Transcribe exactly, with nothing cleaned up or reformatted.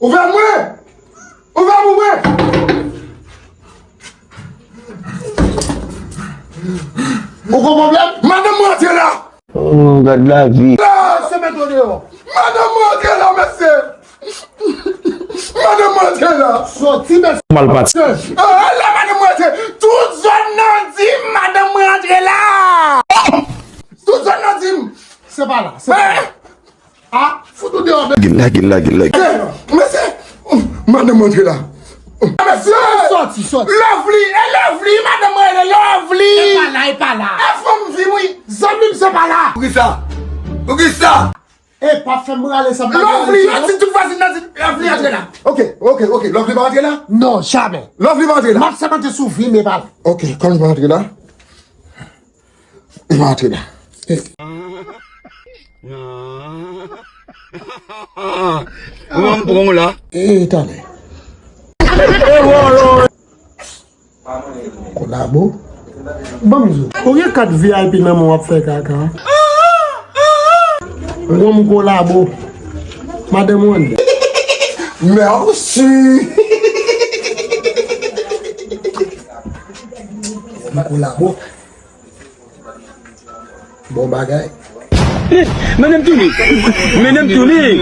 Ouvè mwen! Ouvè pou mwen! Ou gon pwoblèm? Madanm mwen antre la! Oh, gad lavi. La! Se met ou deyò. Madanm mwen antre la, mesye! Madanm mwen antre la! Sòti, mesye! Mal pati. Ah, la, madanm mwen antre! Tout zòn nan di m, madanm mwen antre la! Tout zòn nan di m! Se pa la, se pa la. Ah, fout ou deyò, men. Gil la, gil la, gil la. Mesye, madanm mwen antre la. Mesye! Sòti, sòti. Lovely, e Lovely, madanm mwen rele Lovely. E pa la, e pa la. E fanm di m wi. Zanmi m, se pa la. Poukisa? Poukisa? E pa fè m rale sa. Lovely, yo di tout vwazin nan di Lovely antre la. Ok, ok, ok. Lovely pa antre la? Non, jamè. Lovely pa antre la? M ap sèmante sou vi m, e pa la. Ok, kòm li pa antre la. Li pa antre la. Ou wè m pran w la. E, talè. Kolabo. Ban m di w. Ou gen kat V I P nan men w ap fè kaka. Wonm Kolabo. Madanm Wonn. Mèsi. Wonm Kolabo. Bon bagay. Mennen m tounen. Mennen m tounen.